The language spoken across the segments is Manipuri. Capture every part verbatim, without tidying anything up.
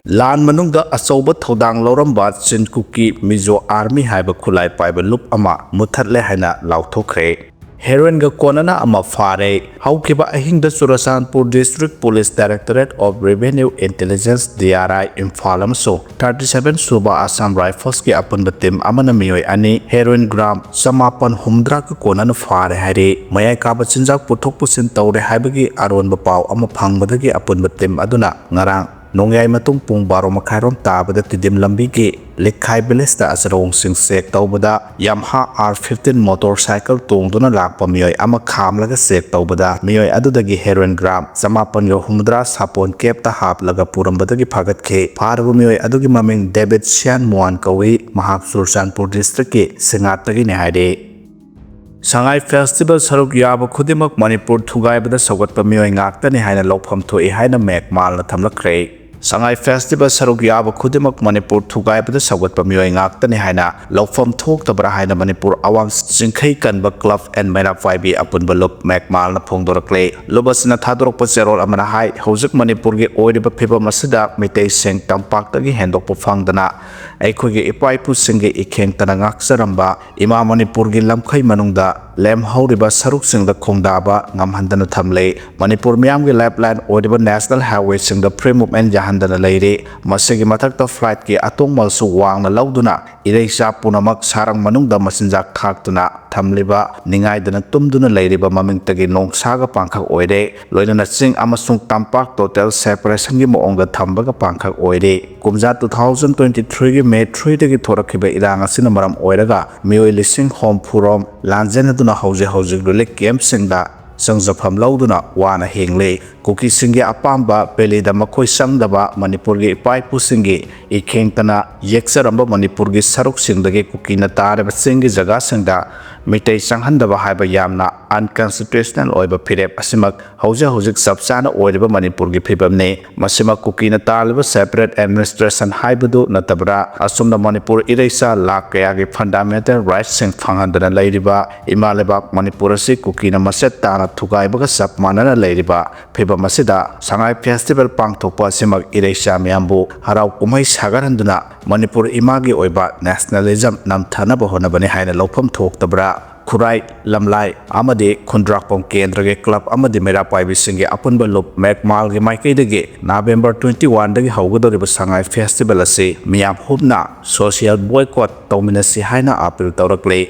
ꯂꯥꯟ ꯃꯅꯨꯡꯗ ꯑꯆꯧꯕ ꯊꯧꯗꯥꯡ ꯂꯧꯔꯝꯕ ꯆꯤꯟ ꯀꯨꯀꯤ ꯃꯤꯖꯣ ꯑꯥꯔꯃꯤ ꯍꯥꯏꯕ ꯈꯨꯠꯂꯥꯏ ꯄꯥꯏꯕ ꯂꯨꯞ ꯑꯃ ꯃꯨꯊꯠꯂꯦ ꯍꯥꯏꯅ ꯂꯥꯎꯊꯣꯛꯈ꯭ꯔꯦ꯫ ꯍꯦꯔꯣꯏꯟꯒ ꯀꯣꯟꯅꯅ ꯑꯃ ꯐꯥꯔꯦ꯫ ꯍꯧꯈꯤꯕ ꯑꯍꯤꯡꯗ Churachandpur District Police Directorate of Revenue Intelligence, D R I, Imphal ꯑꯃꯁꯨꯡ thirty seven ꯁꯨꯕ Assam Riflesꯀꯤ ꯑꯄꯨꯟꯕ ꯇꯤꯝ ꯑꯃꯅ ꯃꯤꯑꯣꯏ ꯑꯅꯤ ꯍꯦꯔꯣꯏꯟ ꯒ꯭ꯔꯥꯝ ꯆꯃꯥꯄꯟ ꯍꯨꯝꯗ꯭ꯔꯥꯒ ꯀꯣꯟꯅꯅ ꯐꯥꯔꯦ ꯍꯥꯏꯔꯤ꯫ ꯃꯌꯥꯏ ꯀꯥꯕ ꯆꯤꯟꯖꯥꯛ ꯄꯨꯊꯣꯛ ꯄꯨꯁꯤꯟ ꯇꯧꯔꯦ ꯍꯥꯏꯕꯒꯤ ꯑꯔꯣꯟꯕ ꯄꯥꯎ ꯑꯃ ꯐꯪꯕꯗꯒꯤ ꯑꯄꯨꯟꯕ ꯇꯤꯝ ꯑꯗꯨꯅ ꯉꯔꯥꯡ ꯅꯣꯡꯌꯥꯏ ꯃꯇꯨꯡ ꯄꯨꯡ ꯕꯥꯔꯣ ꯃꯈꯥꯏꯔꯣꯝ ꯇꯥꯕꯗ ꯇꯤꯗꯤꯝ ꯂꯝꯕꯤꯒꯤ ꯂꯤꯛꯈꯥꯏ ꯚꯤꯂꯦꯖꯇ ꯑꯆꯔꯣꯡꯁꯤꯡ ꯆꯦꯛ ꯇꯧꯕꯗ Yamaha R fifteen motorcycle ꯇꯣꯡꯗꯨꯅ ꯂꯥꯛꯄ ꯃꯤꯑꯣꯏ ꯑꯃ ꯈꯥꯝꯂꯒ ꯆꯦꯛ ꯇꯧꯕꯗ ꯃꯤꯑꯣꯏ ꯑꯗꯨꯗꯒꯤ ꯍꯦꯔꯣꯏꯟ ꯒ꯭ꯔꯥꯝ ꯆꯃꯥꯄꯟꯒ ꯍꯨꯝꯗ꯭ꯔꯥ ꯁꯥꯄꯣꯟ ꯀꯦꯞꯇ ꯍꯥꯞꯂꯒ ꯄꯨꯔꯝꯕꯗꯒꯤ ꯐꯥꯒꯠꯈꯤ꯫ ꯐꯥꯔꯕ ꯃꯤꯑꯣꯏ ꯑꯗꯨꯒꯤ ꯃꯃꯤꯡ ꯗꯦꯕꯤꯠ ꯁꯤꯌꯥꯟ ꯃꯨꯋꯥꯟ ꯀꯧꯏ꯫ ꯃꯍꯥꯛ ꯆꯨꯔꯆꯥꯟꯄꯨꯔ Districtꯀꯤ ꯁꯤꯡꯉꯥꯠꯇꯒꯤꯅꯤ ꯍꯥꯏꯔꯤ꯫ ꯁꯉꯥꯏ Festival ꯁꯔꯨꯛ ꯌꯥꯕ ꯈꯨꯗꯤꯡꯃꯛ ꯃꯅꯤꯄꯨꯔ ꯊꯨꯒꯥꯏꯕꯗ ꯁꯧꯒꯠꯄ ꯃꯤꯑꯣꯏ ꯉꯥꯛꯇꯅꯤ ꯍꯥꯏꯅ ꯂꯧꯐꯝ ꯊꯣꯛꯏ ꯍꯥꯏꯅ ꯃꯦꯛꯃꯥꯜꯅ ꯊꯝꯂꯛꯈ꯭ꯔꯦ꯫ ꯁꯉꯥꯏ Festival ꯁꯔꯨꯛ ꯌꯥꯕ ꯈꯨꯗꯤꯡꯃꯛ ꯃꯅꯤꯄꯨꯔ ꯊꯨꯒꯥꯏꯕꯗ ꯁꯧꯒꯠꯄ ꯃꯤꯑꯣꯏ ꯉꯥꯛꯇꯅꯤ ꯍꯥꯏꯅ ꯂꯧꯐꯝ ꯊꯣꯛꯇꯕ꯭ꯔꯥ ꯍꯥꯏꯅ ꯃꯅꯤꯄꯨꯔ ꯑꯋꯥꯡ ꯆꯤꯡꯈꯩ ꯀꯟꯕ club and ꯃꯩꯔꯥ ꯄꯥꯏꯕꯤ ꯑꯄꯨꯟꯕ ꯂꯨꯞ ꯃꯦꯛꯃꯥꯜꯅ ꯐꯣꯡꯗꯣꯔꯛꯂꯦ꯫ ꯂꯨꯞ ꯑꯁꯤꯅ ꯊꯥꯗꯣꯔꯛꯄ ꯆꯦꯔꯣꯜ ꯑꯃꯅ ꯍꯥꯏ, ꯍꯧꯖꯤꯛ ꯃꯅꯤꯄꯨꯔꯒꯤ ꯑꯣꯏꯔꯤꯕ ꯐꯤꯕꯝ ꯑꯁꯤꯗ ꯃꯤꯇꯩꯁꯤꯡ ꯇꯝꯄꯥꯛꯇꯒꯤ ꯍꯦꯟꯗꯣꯛꯄ ꯐꯪꯗꯅ ꯑꯩꯈꯣꯏꯒꯤ ꯏꯄꯥ ꯏꯄꯨꯁꯤꯡꯒꯤ ꯏꯈꯦꯡꯇꯅ ꯉꯥꯛꯆꯔꯝꯕ ꯏꯃꯥ ꯃꯅꯤꯄꯨꯔꯒꯤ ꯂꯝꯈꯩ ꯃꯅꯨꯡꯗ ꯂꯦꯝꯍꯧꯔꯤꯕ ꯁꯔꯨꯛꯁꯤꯡꯗ ꯈꯣꯡꯗꯥꯕ ꯉꯝꯍꯟꯗꯅ ꯊꯝꯂꯤ꯫ ꯃꯅꯤꯄꯨꯔ ꯃꯤꯌꯥꯝꯒꯤ lifeline ꯑꯣꯏꯔꯤꯕ national highwayꯁꯤꯡꯗ free movement ꯌꯥꯍꯟꯗꯅ ꯂꯩꯔꯤ꯫ ꯃꯁꯤꯒꯤ ꯃꯊꯛꯇ flightꯀꯤ ꯑꯇꯣꯡꯃꯜꯁꯨ ꯋꯥꯡꯅ ꯂꯧꯗꯨꯅ ꯏꯔꯩꯆꯥ ꯄꯨꯝꯅꯃꯛ ꯁꯥꯔꯪ ꯃꯅꯨꯡꯗ ꯃꯆꯤꯟꯖꯥꯛ ꯊꯥꯛꯇꯨꯅ ꯊꯝꯂꯤꯕ, ꯅꯤꯡꯉꯥꯏꯗꯅ ꯇꯨꯝꯗꯨꯅ ꯂꯩꯔꯤꯕ ꯃꯃꯤꯡꯇꯒꯤ ꯅꯣꯡꯁꯥꯒ ꯄꯥꯡꯈꯛ ꯑꯣꯏꯔꯦ꯫ ꯂꯣꯏꯅꯅ ꯆꯤꯡ ꯑꯃꯁꯨꯡ ꯇꯝꯄꯥꯛ total separationꯒꯤ ꯃꯑꯣꯡꯗ ꯊꯝꯕꯒ ꯄꯥꯡꯈꯛ ꯑꯣꯏꯔꯦ꯫ ꯀꯨꯝꯖꯥ two thousand twenty threeꯒꯤ May threeꯗꯒꯤ ꯊꯣꯔꯛꯈꯤꯕ ꯏꯔꯥꯡ ꯑꯁꯤꯅ ꯃꯔꯝ ꯑꯣꯏꯔꯒ ꯃꯤꯑꯣꯏ ꯂꯤꯁꯤꯡ ꯍꯨꯝꯐꯨꯔꯣꯝ ꯂꯥꯟꯖꯦꯟꯅꯗꯨꯅ ꯍꯧꯖꯤꯛ ꯍꯧꯖꯤꯛ relief campꯁꯤꯡꯗ ꯆꯪꯖꯐꯝ ꯂꯧꯗꯨꯅ ꯋꯥꯅ ꯍꯤꯡꯂꯤ꯫ ꯀꯨꯀꯤꯁꯤꯡꯒꯤ ꯑꯄꯥꯝꯕ valleyꯗ ꯃꯈꯣꯏ ꯆꯪꯗꯕ ꯃꯅꯤꯄꯨꯔꯒꯤ ꯏꯄꯥ ꯏꯄꯨꯁꯤꯡꯒꯤ ꯏꯈꯦꯡꯇꯅ ꯌꯦꯛꯆꯔꯝꯕ ꯃꯅꯤꯄꯨꯔꯒꯤ ꯁꯔꯨꯛꯁꯤꯡꯗꯒꯤ ꯀꯨꯀꯤꯅ ꯇꯥꯔꯕ ꯆꯤꯡꯒꯤ ꯖꯒꯥꯁꯤꯡꯗ ꯃꯤꯇꯩ ꯆꯪꯍꯟꯗꯕ ꯍꯥꯏꯕ ꯌꯥꯝꯅ unconstitutional ꯑꯣꯏꯕ ꯐꯤꯔꯦꯞ ꯑꯁꯤꯃꯛ ꯍꯧꯖꯤꯛ ꯍꯧꯖꯤꯛ ꯆꯞ ꯆꯥꯅ ꯑꯣꯏꯔꯤꯕ ꯃꯅꯤꯄꯨꯔꯒꯤ ꯐꯤꯕꯝꯅꯤ꯫ ꯃꯁꯤꯃꯛ ꯀꯨꯀꯤꯅ ꯇꯥꯜꯂꯤꯕ separate administration ꯍꯥꯏꯕꯗꯨ ꯅꯠꯇꯕ꯭ꯔꯥ? ꯑꯁꯨꯝꯅ ꯃꯅꯤꯄꯨꯔ ꯏꯔꯩꯆꯥ ꯂꯥꯈ ꯀꯌꯥꯒꯤ fundamental rightꯁꯤꯡ ꯐꯪꯍꯟꯗꯅ ꯂꯩꯔꯤꯕ ꯏꯃꯥ ꯂꯩꯕꯥꯛ ꯃꯅꯤꯄꯨꯔ ꯑꯁꯤ ꯀꯨꯀꯤꯅ ꯃꯆꯦꯠ ꯇꯥꯅ ꯊꯨꯒꯥꯏꯕꯒ ꯆꯞ ꯃꯥꯟꯅꯅ ꯂꯩꯔꯤꯕ ꯐꯤꯕꯝ ꯑꯁꯤꯗ ꯁꯉꯥꯏ festival ꯄꯥꯡꯊꯣꯛꯄ ꯑꯁꯤꯃꯛ ꯏꯔꯩꯆꯥ ꯃꯤꯌꯥꯝꯕꯨ ꯍꯔꯥꯎ ꯀꯨꯝꯍꯩ ꯁꯥꯒꯠꯍꯟꯗꯨꯅ ꯃꯅꯤꯄꯨꯔ ꯏꯃꯥꯒꯤ ꯑꯣꯏꯕ nationalism ꯅꯝꯊꯅꯕ ꯍꯣꯠꯅꯕꯅꯤ ꯍꯥꯏꯅ ꯂꯧꯐꯝ ꯊꯣꯛꯇꯕ꯭ꯔꯥ? ꯈꯨꯔꯥꯏ, ꯂꯝꯂꯥꯏ ꯑꯃꯗꯤ ꯈꯨꯟꯗ꯭ꯔꯥꯛꯄꯝ ꯀꯦꯟꯗ꯭ꯔꯒꯤ club ꯑꯃꯗꯤ ꯃꯩꯔꯥ ꯄꯥꯏꯕꯤꯁꯤꯡꯒꯤ ꯑꯄꯨꯟꯕ ꯂꯨꯞ ꯃꯦꯛꯃꯥꯜꯒꯤ ꯃꯥꯏꯀꯩꯗꯒꯤ November twenty oneꯗꯒꯤ ꯍꯧꯒꯗꯧꯔꯤꯕ ꯁꯉꯥꯏ festival ꯑꯁꯤ ꯃꯤꯌꯥꯝ ꯍꯨꯞꯅ social boycott ꯇꯧꯃꯤꯟꯅꯁꯤ ꯍꯥꯏꯅ appeal ꯇꯧꯔꯛꯂꯤ꯫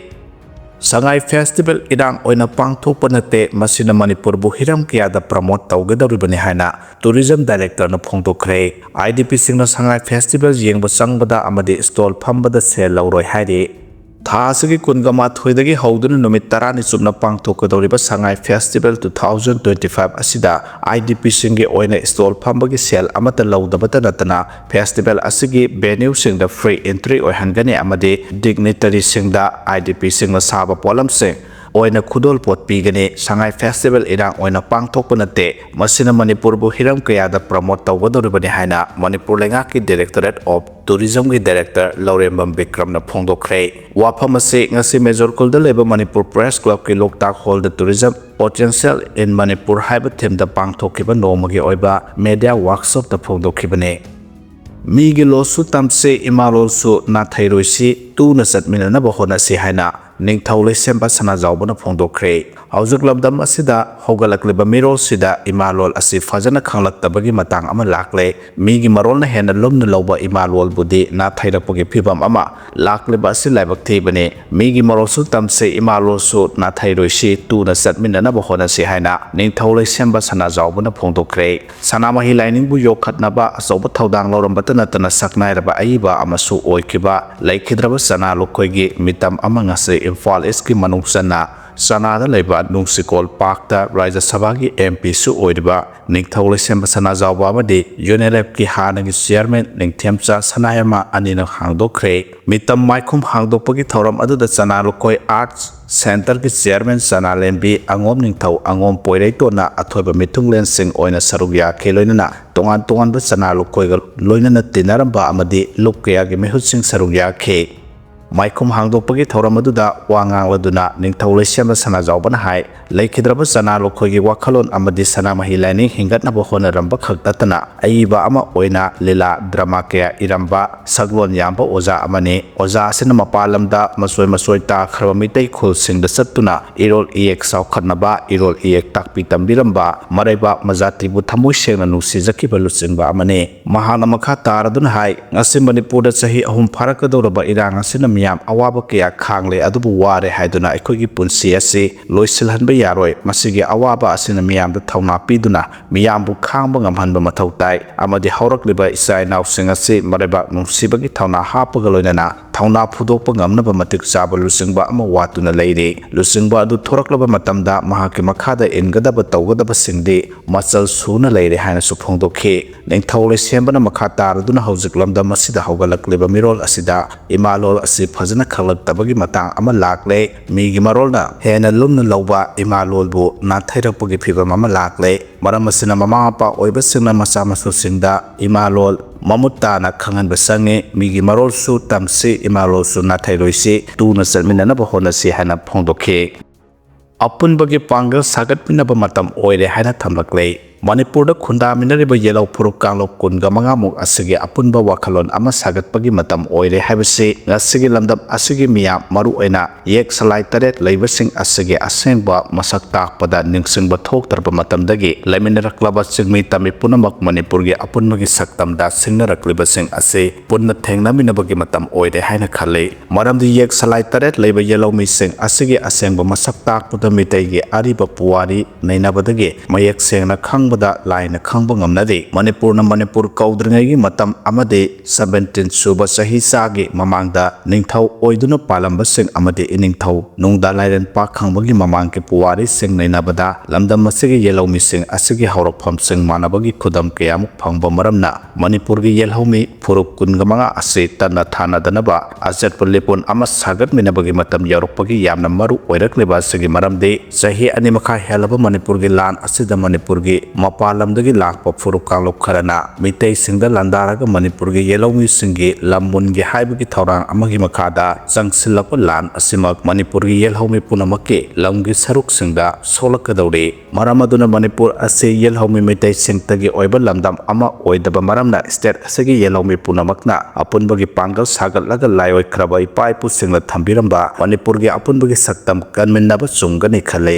ꯁꯉꯥꯏ festival ꯏꯔꯥꯡ ꯑꯣꯏꯅ ꯄꯥꯡꯊꯣꯛꯄ ꯅꯠꯇꯦ, ꯃꯁꯤꯅ ꯃꯅꯤꯄꯨꯔꯕꯨ ꯍꯤꯔꯝ ꯀꯌꯥꯗ promote ꯇꯧꯒꯗꯧꯔꯤꯕꯅꯤ ꯍꯥꯏꯅ tourism directorꯅ ꯐꯣꯡꯗꯣꯛꯈ꯭ꯔꯦ꯫ IDPꯁꯤꯡꯅ ꯁꯉꯥꯏ festival ꯌꯦꯡꯕ ꯆꯪꯕꯗ ꯑꯃꯗꯤ stall ꯐꯝꯕꯗ ꯁꯦꯜ ꯂꯧꯔꯣꯏ ꯍꯥꯏꯔꯤ꯫ ꯊꯥ ꯑꯁꯤꯒꯤ ꯀꯨꯟꯒ ꯃꯥꯊꯣꯏꯗꯒꯤ ꯍꯧꯗꯨꯅ ꯅꯨꯃꯤꯠ ꯇꯔꯥꯅꯤ ꯆꯨꯞꯅ ꯄꯥꯡꯊꯣꯛꯀꯗꯧꯔꯤꯕ ꯁꯉꯥꯏ festival two thousand twenty five ꯑꯁꯤꯗ IDPꯁꯤꯡꯒꯤ ꯑꯣꯏꯅ stall ꯐꯝꯕꯒꯤ ꯁꯦꯜ ꯑꯃꯠꯇ ꯂꯧꯗꯕꯇ ꯅꯠꯇꯅ festival ꯑꯁꯤꯒꯤ venueꯁꯤꯡꯗ free entry ꯑꯣꯏꯍꯟꯒꯅꯤ ꯑꯃꯗꯤ dignitaryꯁꯤꯡꯗ IDPꯁꯤꯡꯅ ꯁꯥꯕ ꯄꯣꯠꯂꯝꯁꯤꯡ ꯑꯣꯏꯅ ꯈꯨꯗꯣꯜꯄꯣꯠ ꯄꯤꯒꯅꯤ꯫ ꯁꯉꯥꯏ festival ꯏꯔꯥꯡ ꯑꯣꯏꯅ ꯄꯥꯡꯊꯣꯛꯄ ꯅꯠꯇꯦ, ꯃꯁꯤꯅ ꯃꯅꯤꯄꯨꯔꯕꯨ ꯍꯤꯔꯝ ꯀꯌꯥꯗ promote ꯇꯧꯒꯗꯧꯔꯤꯕꯅꯤ ꯍꯥꯏꯅ ꯃꯅꯤꯄꯨꯔ ꯂꯩꯉꯥꯛꯀꯤ Directorate of Tourismꯒꯤ director ꯂꯧꯔꯦꯝꯕꯝ ꯕꯤꯀ꯭ꯔꯝꯅ ꯐꯣꯡꯗꯣꯛꯈ꯭ꯔꯦ꯫ ꯋꯥꯐꯝ ꯑꯁꯤ ꯉꯁꯤ ꯃꯦꯖꯣꯔꯀꯨꯜꯗ ꯂꯩꯕ Manipur Press Clubꯀꯤ Loktak hallꯗ Tourism Potential in Manipur ꯍꯥꯏꯕ themeꯗ ꯄꯥꯡꯊꯣꯛꯈꯤꯕ ꯅꯣꯡꯃꯒꯤ ꯑꯣꯏꯕ media workshopꯇ ꯐꯣꯡꯗꯣꯛꯈꯤꯕꯅꯤ꯫ ꯃꯤꯒꯤ ꯂꯣꯜꯁꯨ ꯇꯝꯁꯤ, ꯏꯃꯥ ꯂꯣꯜꯁꯨ ꯅꯥꯊꯩꯔꯣꯏꯁꯤ, ꯇꯨꯅ ꯆꯠꯃꯤꯟꯅꯅꯕ ꯍꯣꯠꯅꯁꯤ ꯍꯥꯏꯅ ꯅꯤꯡꯊꯧ ꯂꯩꯁꯦꯝꯕ ꯁꯅꯥꯖꯥꯎꯕꯅ ꯐꯣꯡꯗꯣꯛꯈ꯭ꯔꯦ꯫ ꯍꯧꯖꯤꯛ ꯂꯝꯗꯝ ꯑꯁꯤꯗ ꯍꯧꯒꯠꯂꯛꯂꯤꯕ ꯃꯤꯔꯣꯜꯁꯤꯗ ꯏꯃꯥ ꯂꯣꯜ ꯑꯁꯤ ꯐꯖꯅ ꯈꯪꯂꯛꯇꯕꯒꯤ ꯃꯇꯥꯡ ꯑꯃ ꯂꯥꯛꯂꯦ꯫ ꯃꯤꯒꯤ ꯃꯔꯣꯜꯅ ꯍꯦꯟꯅ ꯂꯨꯝꯅ ꯂꯧꯕ ꯏꯃꯥ ꯂꯣꯜꯕꯨꯗꯤ ꯅꯥꯊꯩꯔꯛꯄꯒꯤ ꯐꯤꯕꯝ ꯑꯃ ꯂꯥꯛꯂꯤꯕ ꯑꯁꯤ ꯂꯥꯏꯕꯛ ꯊꯤꯕꯅꯤ꯫ ꯃꯤꯒꯤ ꯃꯔꯣꯜꯁꯨ ꯇꯝꯁꯤ, ꯏꯃꯥ ꯂꯣꯜꯁꯨ ꯅꯥꯊꯩꯔꯣꯏꯁꯤ, ꯇꯨꯅ ꯆꯠꯃꯤꯟꯅꯅꯕ ꯍꯣꯠꯅꯁꯤ ꯍꯥꯏꯅ ꯅꯤꯡꯊꯧ ꯂꯩꯁꯦꯝꯕ ꯁꯅꯥꯖꯥꯎꯕꯅ ꯐꯣꯡꯗꯣꯛꯈ꯭ꯔꯦ꯫ ꯁꯅꯥꯃꯍꯤ ꯂꯥꯏꯅꯤꯡꯕꯨ ꯌꯣꯛꯈꯠꯅꯕ ꯑꯆꯧꯕ ꯊꯧꯗꯥꯡ ꯂꯧꯔꯝꯕꯇ ꯅꯠꯇꯅ ꯁꯛꯅꯥꯏꯔꯕ ꯑꯏꯕ ꯑꯃꯁꯨ ꯑꯣꯏꯈꯤꯕ ꯂꯩꯈꯤꯗ꯭ꯔꯕ ꯆꯅꯥ ꯂꯨꯈꯣꯏꯒꯤ ꯃꯤꯇꯝ ꯑꯃ ꯉꯁꯤ ꯏꯝꯐꯥꯜ ꯏꯁꯀꯤ ꯃꯅꯨꯡ ꯆꯟꯅ ꯆꯅꯥꯗ ꯂꯩꯕ ꯅꯨꯡꯁꯤꯀꯣꯜ ꯄꯥꯔꯛꯇ ꯔꯥꯖ꯭ꯌ ꯁꯚꯥꯒꯤ ꯑꯦꯝ ꯄꯤꯁꯨ ꯑꯣꯏꯔꯤꯕ ꯅꯤꯡꯊꯧ ꯂꯩꯁꯦꯝꯕ ꯁꯅꯥꯖꯥꯎꯕ ꯑꯃꯗꯤ ꯌꯨ ꯑꯦꯟ ꯑꯦꯜ ꯑꯦꯐꯀꯤ ꯍꯥꯟꯅꯒꯤ ꯆꯤꯌꯔꯃꯦꯟ ꯅꯤꯡꯊꯦꯝꯆꯥ ꯁꯅꯥꯌꯥꯏꯃ ꯑꯅꯤꯅ ꯍꯥꯡꯗꯣꯛꯈ꯭ꯔꯦ꯫ ꯃꯤꯇꯝ ꯃꯥꯏꯈꯨꯝ ꯍꯥꯡꯗꯣꯛꯄꯒꯤ ꯊꯧꯔꯝ ꯑꯗꯨꯗ ꯆꯅꯥ ꯂꯨꯀꯣꯏ ꯑꯥꯔꯠꯁ ꯁꯦꯟꯇꯔꯒꯤ ꯆꯤꯌꯔꯃꯦꯟ ꯆꯅꯥꯂꯦꯝꯕꯤ ꯑꯉꯣꯝ ꯅꯤꯡꯊꯧ, ꯑꯉꯣꯝ ꯄꯣꯏꯔꯩꯇꯣꯟꯅ ꯑꯊꯣꯏꯕ ꯃꯤꯊꯨꯡꯂꯦꯟꯁꯤꯡ ꯑꯣꯏꯅ ꯁꯔꯨꯛ ꯌꯥꯈꯤ꯫ ꯂꯣꯏꯅꯅ ꯇꯣꯉꯥꯟ ꯇꯣꯉꯥꯟꯕ ꯆꯅꯥ ꯂꯨꯀꯣꯏꯒ ꯂꯣꯏꯅꯅ ꯇꯤꯟꯅꯔꯝꯕ ꯑꯃꯗꯤ ꯂꯨꯞ ꯀꯌꯥꯒꯤ ꯃꯤꯍꯨꯠꯁꯤꯡ ꯁꯔꯨꯛ ꯌꯥꯈꯤ꯫ ꯃꯥꯏꯈꯨꯝ ꯍꯥꯡꯗꯣꯛꯄꯒꯤ ꯊꯧꯔꯝ ꯑꯗꯨꯗ ꯋꯥ ꯉꯥꯡꯂꯗꯨꯅ ꯅꯤꯡꯊꯧ ꯂꯩꯁꯦꯝꯕ ꯁꯅꯥꯖꯥꯎꯕꯅ ꯍꯥꯏ, ꯂꯩꯈꯤꯗ꯭ꯔꯕ ꯆꯅꯥ ꯂꯨꯈꯣꯏꯒꯤ ꯋꯥꯈꯜꯂꯣꯟ ꯑꯃꯗꯤ ꯁꯅꯥꯃꯍꯤ ꯂꯥꯏꯅꯤꯡ ꯍꯤꯡꯒꯠꯅꯕ ꯍꯣꯠꯅꯔꯝꯕ ꯈꯛ ꯅꯠꯇꯅ ꯑꯏꯕ ꯑꯃ ꯑꯣꯏꯅ ꯂꯤꯂꯥ, ꯗ꯭ꯔꯃꯥ ꯀꯌꯥ ꯏꯔꯝꯕ, ꯁꯛꯂꯣꯟ ꯌꯥꯝꯕ ꯑꯣꯖꯥ ꯑꯃꯅꯤ꯫ ꯑꯣꯖꯥ ꯑꯁꯤꯅ ꯃꯄꯥꯟ ꯂꯝꯗ ꯃꯆꯣꯏ ꯃꯆꯣꯏ ꯇꯥꯈ꯭ꯔꯕ ꯃꯤꯇꯩ ꯈꯨꯜꯁꯤꯡꯗ ꯆꯠꯇꯨꯅ ꯏꯔꯣꯜ ꯏꯌꯦꯛ ꯆꯥꯎꯈꯠꯅꯕ ꯏꯔꯣꯜ ꯏꯌꯦꯛ ꯇꯥꯛꯄꯤ ꯇꯝꯕꯤꯔꯝꯕ, ꯃꯔꯩꯕꯥꯛ ꯃꯖꯥꯇꯤꯕꯨ ꯊꯃꯣꯏ ꯁꯦꯡꯅ ꯅꯨꯡꯁꯤꯖꯈꯤꯕ ꯂꯨꯆꯤꯡꯕ ꯑꯃꯅꯤ꯫ ꯃꯍꯥꯛꯅ ꯃꯈꯥ ꯇꯥꯔꯗꯨꯅ ꯍꯥꯏ, ꯉꯁꯤ ꯃꯅꯤꯄꯨꯔꯗ ꯆꯍꯤ ꯑꯍꯨꯝ ꯐꯥꯔꯛꯀꯗꯧꯔꯕ ꯏꯔꯥꯡ ꯑꯁꯤꯅ ꯃꯤꯌꯥꯝ ꯑꯋꯥꯕ ꯀꯌꯥ ꯈꯥꯡꯂꯦ, ꯑꯗꯨꯕꯨ ꯋꯥꯔꯦ ꯍꯥꯏꯗꯨꯅ ꯑꯩꯈꯣꯏꯒꯤ ꯄꯨꯟꯁꯤ ꯑꯁꯤ ꯂꯣꯏꯁꯤꯜꯍꯟꯕ ꯌꯥꯔꯣꯏ꯫ ꯃꯁꯤꯒꯤ ꯑꯋꯥꯕ ꯑꯁꯤꯅ ꯃꯤꯌꯥꯝꯗ ꯊꯧꯅꯥ ꯄꯤꯗꯨꯅ ꯃꯤꯌꯥꯝꯕꯨ ꯈꯥꯡꯕ ꯉꯝꯍꯟꯕ ꯃꯊꯧ ꯇꯥꯏ ꯑꯃꯗꯤ ꯍꯧꯔꯛꯂꯤꯕ ꯏꯆꯥ ꯏꯅꯥꯎꯁꯤꯡ ꯑꯁꯤ ꯃꯔꯩꯕꯥꯛ ꯅꯨꯡꯁꯤꯕꯒꯤ ꯊꯧꯅꯥ ꯍꯥꯞꯄꯒ ꯂꯣꯏꯅꯅ ꯊꯧꯅꯥ ꯐꯨꯗꯣꯛꯄ ꯉꯝꯅꯕ ꯃꯇꯤꯛ ꯆꯥꯕ ꯂꯨꯆꯤꯡꯕ ꯑꯃ ꯋꯥꯠꯇꯨꯅ ꯂꯩꯔꯤ꯫ ꯂꯨꯆꯤꯡꯕ ꯑꯗꯨ ꯊꯣꯔꯛꯂꯕ ꯃꯇꯝꯗ ꯃꯍꯥꯛꯀꯤ ꯃꯈꯥꯗ ꯏꯟꯒꯗꯕ ꯇꯧꯒꯗꯕꯁꯤꯡꯗꯤ ꯃꯆꯜ ꯁꯨꯅ ꯂꯩꯔꯦ ꯍꯥꯏꯅꯁꯨ ꯐꯣꯡꯗꯣꯛꯈꯤ꯫ ꯅꯤꯡꯊꯧ ꯂꯩꯁꯦꯝꯕꯅ ꯃꯈꯥ ꯇꯥꯔꯗꯨꯅ ꯍꯧꯖꯤꯛ ꯂꯝꯗꯝ ꯑꯁꯤꯗ ꯍꯧꯒꯠꯂꯛꯂꯤꯕ ꯃꯤꯔꯣꯜ ꯑꯁꯤꯗ ꯏꯃꯥꯂꯣꯜ ꯑꯁꯤ ꯐꯖꯅ ꯈꯪꯂꯛꯇꯕꯒꯤ ꯃꯇꯥꯡ ꯑꯃ ꯂꯥꯛꯂꯦ꯫ ꯃꯤꯒꯤ ꯃꯔꯣꯜꯅ ꯍꯦꯟꯅ ꯂꯨꯝꯅ ꯂꯧꯕ, ꯏꯃꯥꯂꯣꯜꯕꯨ ꯅꯥꯊꯩꯔꯛꯄꯒꯤ ꯐꯤꯚꯝ ꯑꯃ ꯂꯥꯛꯂꯦ꯫ ꯃꯔꯝ ꯑꯁꯤꯅ ꯃꯃꯥ ꯃꯄꯥ ꯑꯣꯏꯕꯁꯤꯡꯅ ꯃꯆꯥ ꯃꯁꯨꯁꯤꯡꯗ ꯏꯃꯥꯂꯣꯜ ꯃꯃꯨꯠ ꯇꯥꯅ ꯈꯪꯍꯟꯕ ꯆꯪꯉꯤ꯫ ꯃꯤꯒꯤ ꯃꯔꯣꯜꯁꯨ ꯇꯝꯁꯤ, ꯏꯃꯥꯂꯣꯜꯁꯨ ꯅꯥꯊꯩꯔꯣꯏꯁꯤ, ꯇꯨꯅ ꯆꯠꯃꯤꯟꯅꯅꯕ ꯍꯣꯠꯅꯁꯤ ꯍꯥꯏꯅ ꯐꯣꯡꯗꯣꯛꯈꯤ꯫ ꯑꯄꯨꯟꯕꯒꯤ ꯄꯥꯡꯒꯜ ꯁꯥꯒꯠꯃꯤꯟꯅꯕ ꯃꯇꯝ ꯑꯣꯏꯔꯦ ꯍꯥꯏꯅ ꯊꯝꯂꯛꯂꯦ꯫ ꯃꯅꯤꯄꯨꯔꯗ ꯈꯨꯟꯗꯥꯃꯤꯟꯅꯔꯤꯕ ꯌꯦꯜꯍꯧ ꯐꯨꯔꯨꯞ ꯀꯥꯡꯂꯨꯞ ꯀꯨꯟꯒ ꯃꯉꯥꯃꯨꯛ ꯑꯁꯤꯒꯤ ꯑꯄꯨꯟꯕ ꯋꯥꯈꯜꯂꯣꯟ ꯑꯃ ꯁꯥꯒꯠꯄꯒꯤ ꯃꯇꯝ ꯑꯣꯏꯔꯦ ꯍꯥꯏꯕꯁꯤ ꯉꯁꯤꯒꯤ ꯂꯝꯗꯝ ꯑꯁꯤꯒꯤ ꯃꯤꯌꯥꯝ, ꯃꯔꯨꯑꯣꯏꯅ ꯌꯦꯛ ꯁꯂꯥꯏ ꯇꯔꯦꯠ ꯂꯩꯕꯁꯤꯡ ꯑꯁꯤꯒꯤ ꯑꯁꯦꯡꯕ ꯃꯁꯛ ꯇꯥꯛꯄꯗ ꯅꯤꯡꯁꯤꯡꯕ ꯊꯣꯛꯇ꯭ꯔꯕ ꯃꯇꯝꯗꯒꯤ ꯂꯩꯃꯤꯟꯅꯔꯛꯂꯕ ꯆꯤꯡꯃꯤ ꯇꯝꯃꯤ ꯄꯨꯝꯅꯃꯛ ꯃꯅꯤꯄꯨꯔꯒꯤ ꯑꯄꯨꯟꯕꯒꯤ ꯁꯛꯇꯝꯗ ꯁꯤꯡꯅꯔꯛꯂꯤꯕꯁꯤꯡ ꯑꯁꯤ ꯄꯨꯟꯅ ꯊꯦꯡꯅꯃꯤꯟꯅꯕꯒꯤ ꯃꯇꯝ ꯑꯣꯏꯔꯦ ꯍꯥꯏꯅ ꯈꯜꯂꯤ꯫ ꯃꯔꯝꯗꯤ ꯌꯦꯛ ꯁꯂꯥꯏ ꯇꯔꯦꯠ ꯂꯩꯕ ꯌꯦꯜꯍꯧꯃꯤꯁꯤꯡ ꯑꯁꯤꯒꯤ ꯑꯁꯦꯡꯕ ꯃꯁꯛ ꯇꯥꯛꯄꯗ ꯃꯤꯇꯩꯒꯤ ꯑꯔꯤꯕ ꯄꯨꯋꯥꯔꯤ ꯅꯩꯅꯕꯗꯒꯤ ꯃꯌꯦꯛ ꯁꯦꯡꯅ ꯈꯪꯕ ꯂꯥꯏꯅ ꯈꯪꯕ ꯉꯝꯅꯔꯤ꯫ ꯃꯅꯤꯄꯨꯔꯅ ꯃꯅꯤꯄꯨꯔ ꯀꯧꯗ꯭ꯔꯤꯉꯩꯒꯤ ꯃꯇꯝ ꯑꯃꯗꯤ ꯁꯕꯦꯟꯇꯤꯟ ꯁꯨꯕ ꯆꯍꯤ ꯆꯥꯒꯤ ꯃꯃꯥꯡꯗ ꯅꯤꯡꯊꯧ ꯑꯣꯏꯗꯨꯅ ꯄꯥꯜꯂꯝꯕꯁꯤꯡ ꯑꯃꯗꯤ ꯏꯅꯤꯡꯊꯧ ꯅꯨꯡꯗꯥ ꯂꯥꯏꯔꯦꯟ ꯄꯥꯛ ꯈꯪꯕꯒꯤ ꯃꯃꯥꯡꯒꯤ ꯄꯨꯋꯥꯔꯤꯁꯤꯡ ꯅꯩꯅꯕꯗ ꯂꯝꯗꯝ ꯑꯁꯤꯒꯤ ꯌꯦꯜꯍꯧꯃꯤꯁꯤꯡ ꯑꯁꯤꯒꯤ ꯍꯧꯔꯛꯐꯝꯁꯤꯡ ꯃꯥꯟꯅꯕꯒꯤ ꯈꯨꯗꯝ ꯀꯌꯥꯃꯨꯛ ꯐꯪꯕ ꯃꯔꯝꯅ ꯃꯅꯤꯄꯨꯔꯒꯤ ꯌꯦꯜꯍꯧꯃꯤ ꯐꯨꯔꯨꯞ ꯀꯨꯟꯒ ꯃꯉꯥ ꯑꯁꯤ ꯇꯠꯅ ꯊꯥꯅꯗꯅꯕ ꯑꯆꯦꯠꯄ ꯂꯤꯄꯨꯟ ꯑꯃ ꯁꯥꯒꯠꯃꯤꯟꯅꯕꯒꯤ ꯃꯇꯝ ꯌꯧꯔꯛꯄꯒꯤ ꯌꯥꯝꯅ ꯃꯔꯨ ꯑꯣꯏꯔꯛꯂꯤꯕ ꯑꯁꯤꯒꯤ ꯃꯔꯝꯗꯤ ꯆꯍꯤ ꯑꯅꯤ ꯃꯈꯥꯏ ꯍꯦꯜꯂꯕ ꯃꯅꯤꯄꯨꯔꯒꯤ ꯂꯥꯟ ꯑꯁꯤꯗ ꯃꯅꯤꯄꯨꯔꯒꯤ ꯃꯄꯥꯟ ꯂꯝꯗꯒꯤ ꯂꯥꯛꯄ ꯐꯨꯔꯨꯞ ꯀꯥꯡꯂꯨꯞ ꯈꯔꯅ ꯃꯤꯇꯩꯁꯤꯡꯗ ꯂꯥꯟꯗꯥꯔꯒ ꯃꯅꯤꯄꯨꯔꯒꯤ ꯌꯦꯜꯍꯧꯃꯤꯁꯤꯡꯒꯤ ꯂꯝ ꯃꯨꯟꯒꯦ ꯍꯥꯏꯕꯒꯤ ꯊꯧꯔꯥꯡ ꯑꯃꯒꯤ ꯃꯈꯥꯗ ꯆꯪꯁꯤꯜꯂꯛꯄ ꯂꯥꯟ ꯑꯁꯤꯃꯛ ꯃꯅꯤꯄꯨꯔꯒꯤ ꯌꯦꯜꯍꯧꯃꯤ ꯄꯨꯝꯅꯃꯛꯀꯤ ꯂꯝꯒꯤ ꯁꯔꯨꯛꯁꯤꯡꯗ ꯁꯣꯛꯂꯛꯀꯗꯧꯔꯤ꯫ ꯃꯔꯝ ꯑꯗꯨꯅ ꯃꯅꯤꯄꯨꯔ ꯑꯁꯤ ꯌꯦꯜꯍꯧꯃꯤ ꯃꯩꯇꯩꯁꯤꯡꯇꯒꯤ ꯑꯣꯏꯕ ꯂꯝꯗꯝ ꯑꯃ ꯑꯣꯏꯗꯕ ꯃꯔꯝꯅ ꯁ꯭ꯇꯦꯠ ꯑꯁꯤꯒꯤ ꯌꯦꯜꯍꯧꯃꯤ ꯄꯨꯝꯅꯃꯛꯅ ꯑꯄꯨꯟꯕꯒꯤ ꯄꯥꯡꯒꯜ ꯁꯥꯒꯠꯂꯒ ꯂꯥꯏꯑꯣꯏꯈ꯭ꯔꯕ ꯏꯄꯥ ꯏꯄꯨꯁꯤꯡꯅ ꯊꯝꯕꯤꯔꯝꯕ ꯃꯅꯤꯄꯨꯔꯒꯤ ꯑꯄꯨꯟꯕꯒꯤ ꯁꯛꯇꯝ ꯀꯟꯃꯤꯟꯅꯕ ꯆꯨꯝꯒꯅꯤ ꯈꯜꯂꯤ꯫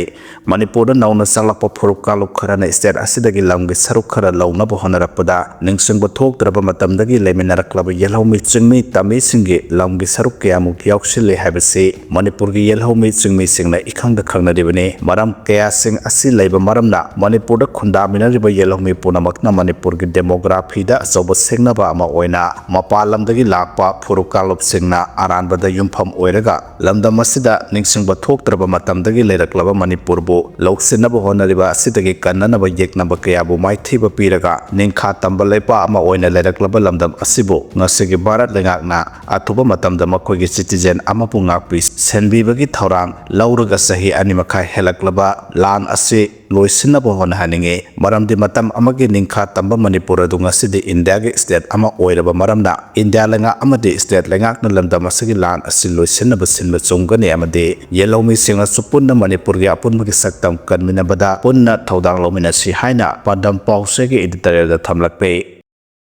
ꯃꯅꯤꯄꯨꯔꯗ ꯅꯧꯅ ꯆꯪꯂꯛꯄ ꯐꯨꯔꯨꯞ ꯀꯥꯡꯂꯨꯞ ꯈꯔꯅ ꯁ꯭ꯇꯦꯠ ꯑꯁꯤꯗꯒꯤ ꯂꯝꯒꯤ ꯁꯔꯨꯛ ꯈꯔ ꯂꯧꯅꯕ ꯍꯣꯠꯅꯔꯛꯄꯗ ꯅꯤꯡꯁꯤꯡꯕ ꯊꯣꯛꯇ꯭ꯔꯕ ꯃꯇꯝꯗꯒꯤ ꯂꯩꯃꯤꯟꯅꯔꯛꯂꯕ ꯌꯦꯜꯍꯧꯃꯤ ꯆꯤꯡꯃꯤ ꯇꯝꯃꯤꯁꯤꯡꯒꯤ ꯂꯝꯒꯤ ꯁꯔꯨꯛ ꯀꯌꯥꯃꯨꯛ ꯌꯥꯎꯁꯤꯜꯂꯤ ꯍꯥꯏꯕꯁꯤ ꯃꯅꯤꯄꯨꯔꯒꯤ ꯌꯦꯜꯍꯧꯃꯤ ꯆꯤꯡꯃꯤꯁꯤꯡꯅ ꯏꯈꯪꯗ ꯈꯪꯅꯔꯤꯕꯅꯤ꯫ ꯃꯔꯝ ꯀꯌꯥꯁꯤꯡ ꯑꯁꯤ ꯂꯩꯕ ꯃꯔꯝꯅ ꯃꯅꯤꯄꯨꯔꯗ ꯈꯨꯟꯗꯥꯃꯤꯟꯅꯔꯤꯕ ꯌꯦꯜꯍꯧꯃꯤ ꯄꯨꯝꯅꯃꯛꯅ ꯃꯅꯤꯄꯨꯔꯒꯤ ꯗꯦꯃꯣꯒ꯭ꯔꯥꯐꯤꯗ ꯑꯆꯧꯕ ꯁꯤꯡꯅꯕ ꯑꯃ ꯑꯣꯏꯅ ꯃꯄꯥꯟ ꯂꯝꯗꯒꯤ ꯂꯥꯛꯄ ꯐꯨꯔꯨꯞ ꯀꯥꯡꯂꯨꯞꯁꯤꯡꯅ ꯑꯔꯥꯟꯕꯗ ꯌꯨꯝꯐꯝ ꯑꯣꯏꯔꯒ ꯂꯝꯗꯝ ꯑꯁꯤꯗ ꯅꯤꯡꯁꯤꯡꯕ ꯊꯣꯛꯇ꯭ꯔꯕ ꯃꯇꯝꯗꯒꯤ ꯂꯩꯔꯛꯂꯕ ꯃꯅꯤꯄꯨꯔꯕꯨ ꯂꯧꯁꯤꯟꯅꯕ ꯍꯣꯠꯅꯔꯤꯕ ꯑꯁꯤꯗꯒꯤ ꯀꯟꯅꯅꯕ ꯌꯦꯛꯅꯕ ꯀꯌꯥꯕꯨ ꯃꯥꯏꯊꯤꯕ ꯄꯤꯔꯒ ꯅꯤꯡꯈꯥ ꯇꯝꯕ ꯂꯩꯄꯥꯛ ꯑꯃ ꯑꯣꯏꯅ ꯂꯩꯔꯛꯂꯕ ꯂꯝꯗꯝ ꯑꯁꯤꯕꯨ ꯉꯁꯤꯒꯤ ꯚꯥꯔꯠ ꯂꯩꯉꯥꯛꯅ ꯑꯊꯨꯕ ꯃꯇꯝꯗ ꯃꯈꯣꯏꯒꯤ ꯁꯤꯇꯤꯖꯦꯟ ꯑꯃꯕꯨ ꯉꯥꯛꯄꯤ ꯁꯦꯟꯕꯤꯕꯒꯤ ꯊꯧꯔꯥꯡ ꯂꯧꯔꯒ ꯆꯍꯤ ꯑꯅꯤ ꯃꯈꯥꯏ ꯍꯦꯜꯂꯛꯂꯕ ꯂꯥꯟ ꯑꯁꯤ ꯂꯣꯏꯁꯤꯟꯅꯕ ꯍꯣꯠꯅꯍꯟꯅꯤꯡꯏ꯫ ꯃꯔꯝꯗꯤ ꯃꯇꯝ ꯑꯃꯒꯤ ꯅꯤꯡꯈꯥ ꯇꯝꯕ ꯃꯅꯤꯄꯨꯔ ꯑꯗꯨ ꯉꯁꯤꯗꯤ ꯏꯟꯗꯤꯌꯥꯒꯤ ꯁ꯭ꯇꯦꯠ ꯑꯃ ꯑꯣꯏꯔꯕ ꯃꯔꯝꯅ ꯏꯟꯗꯤꯌꯥ ꯂꯩꯉꯥꯛ ꯑꯃꯗꯤ ꯁ꯭ꯇꯦꯠ ꯂꯩꯉꯥꯛꯅ ꯂꯝꯗꯝ ꯑꯁꯤꯒꯤ ꯂꯥꯟ ꯑꯁꯤ ꯂꯣꯏꯁꯤꯟꯅꯕ ꯁꯤꯟꯕ ꯆꯨꯝꯒꯅꯤ ꯑꯃꯗꯤ ꯌꯦꯜꯍꯧꯃꯤꯁꯤꯡꯅꯁꯨ ꯄꯨꯟꯅ ꯃꯅꯤꯄꯨꯔꯒꯤ ꯑꯄꯨꯟꯕꯒꯤ ꯁꯛꯇꯝ ꯀꯟꯃꯤꯟꯅꯕꯗ ꯄꯨꯟꯅ ꯊꯧꯗꯥꯡ ꯂꯧꯃꯤꯟꯅꯁꯤ ꯍꯥꯏꯅ ꯄꯥꯟꯗꯝ ꯄꯥꯎꯆꯦꯒꯤ ꯏꯗꯤꯇꯣꯔꯤꯌꯦꯜꯗ ꯊꯝꯂꯛꯂꯤ꯫